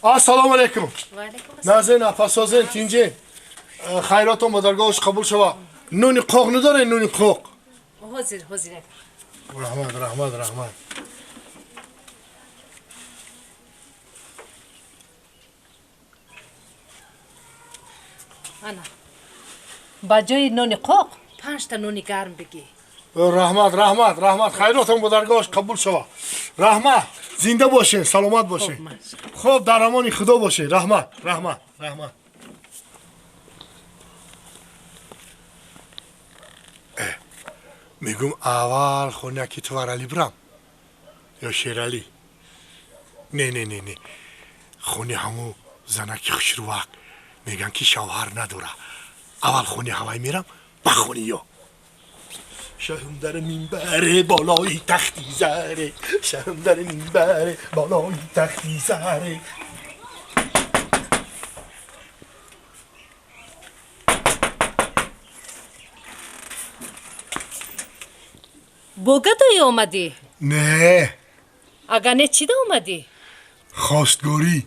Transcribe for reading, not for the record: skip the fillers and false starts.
Ассалому алайкум. Ва алайкум ассалом. Назин апасозен тинҷе. Хайротон ба даргоҳаш қабул шава. Нуни қоқ надорен, нуни қоқ? Ҳозир, ҳозир. Раҳмат, раҳмат, раҳмат. Ана. Ба ҷои нони қоқ панҷта нони гарм бигӣ. Раҳмат, раҳмат, раҳмат. Хайротон ба даргоҳаш қабул шава. Раҳмат. Зинда бошен, саломат бошен. Хуб, машаллоҳ. Хуб, дар амони Худо бошед. Раҳмат, раҳмат, раҳмат. Мегум, аввал хонаки Туваралӣ бирам ё Шералӣ? Не, не, не, не, хони ҳаму занаки хушрувак, меган ки шавҳар надора. Аввал хони ҳавай мерам, ба хони ё. Шаҳм дар минбаре болои тахти заре, шаҳм дар минбаре болои тахти заре. Бо гадоӣ омадӣ? Не. Агар не, чида омадӣ? Хостгорӣ.